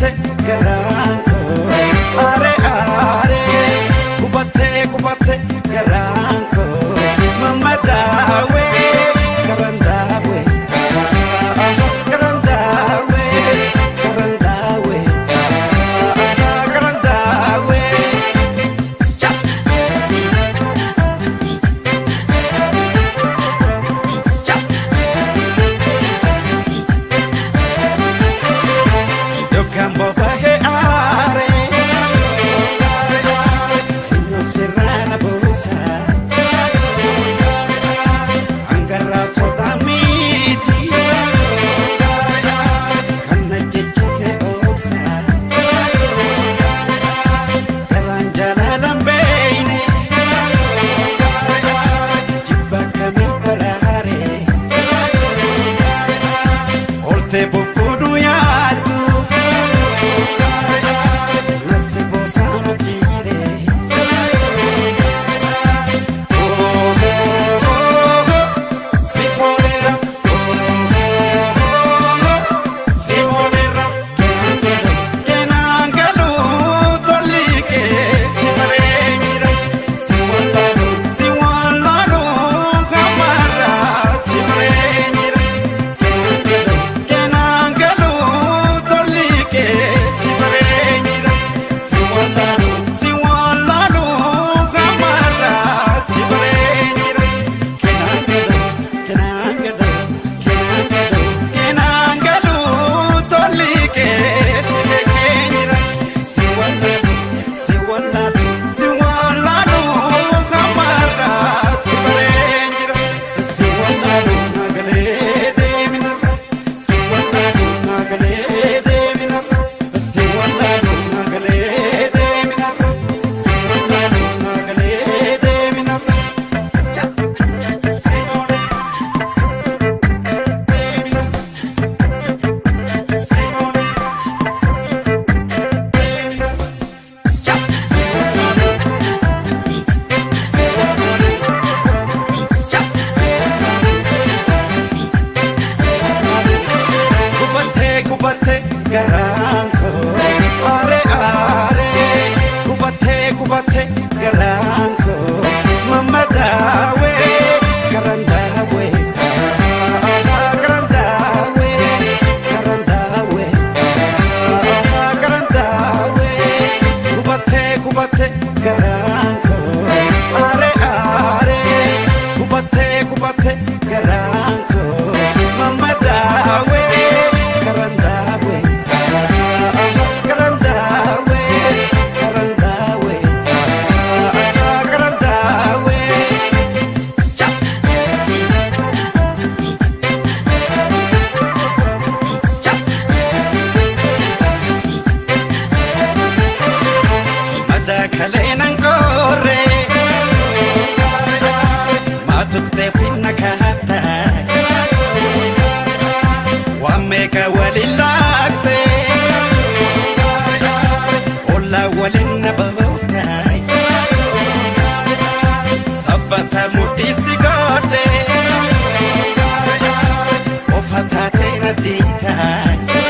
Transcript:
Gubatte garaan koo aare aare, gubatte gubatte garaan koo mamadaawe garandaawe garandaawe garandaawe garandaawe. Yookaan boba'ee aare, eenyu sirraana buusa, hangarraa sodaa miti, kan na jechise obsa, garaan jaalalan beeyne, jibba kamiin baraare, oltee bubbuudhu yaaddu. Nasi boosama jiire. Si foolera, si foolera. Kenaan galuu tolli kee si bareenjira. Si wallaalu, si wallaalu hamarraa si bareenjira. Kenaan galuu tolli kee si bareenjira. Si wallaalu, si wallaalu hamarraa si bareenjira. Kenaan galuu, kenaan galuu, kenaan galuu, kenaan galuu tolli kee si beekeenjira. Si wallaalu, si wallaalu, si wallaalu hamarraa si bareenjira. Si wallaalu nagalee deeminarra. Si wallaalu nagalee deeminarra. Si wallaalu nagalee deeminarra. Si wallaalu nagalee deeminarra. Si wallaalu deeminarra. Si wallaalu deeminarra. Si wallaalu. Si wallaalu. Si wallaalu. Si wallaalu. Gubattee gubattee garaan koo aare aare, gubattee gubattee garaan koo mamadaawe garandaawe garandaawe garandaawe garandaawe, gubattee gubattee garaan koo aare aare, gubattee gubattee garaan koo mamadaawe garandaawe garandaawe garandaawe garandaawe. Madakaleen qorre maatuqtee finna kaafta, waan meeqa waliin laaqte, ollaa waliin na baafta, sabbata mudhiisi godhe ofa taatee na diitaa.